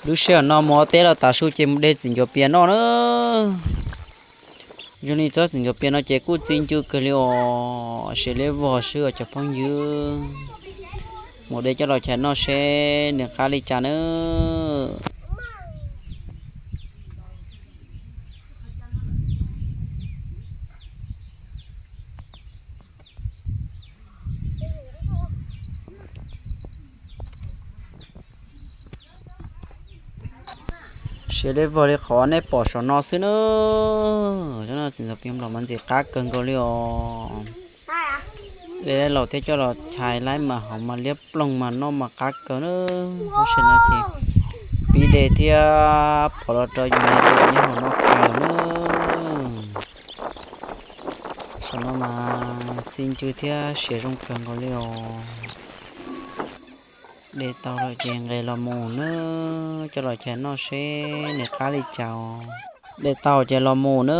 Lub sij hawm no mus ua teb los tav su ces mus de txiv ncuav pias noj na. Zoo li tsob txiv ncuav pias no ces kuj txi ncw kawg li os, siav liab vog xwb os cov phooj ywg. Mus de coj los chais noj seb nws qab li cas na. Siav liab vog li qhov nej pom saum no xwb na. Txiv ncuav pias los mas ntxim qab kawg nkaus li os. De los thiab coj los chais laib mas hauv mas liab ploog mas noj mas qab kawg na. Lub sij hawm no ces pib de thiab pov los rau yus niam tais nyob hauv no kawg na. Saum no mas txi ncw thiab siav zoo kawg nkaus li os. De tau lawm ces nqes los mus na, coj los chais noj seb nws qab li cas os. De tau ces los mus na.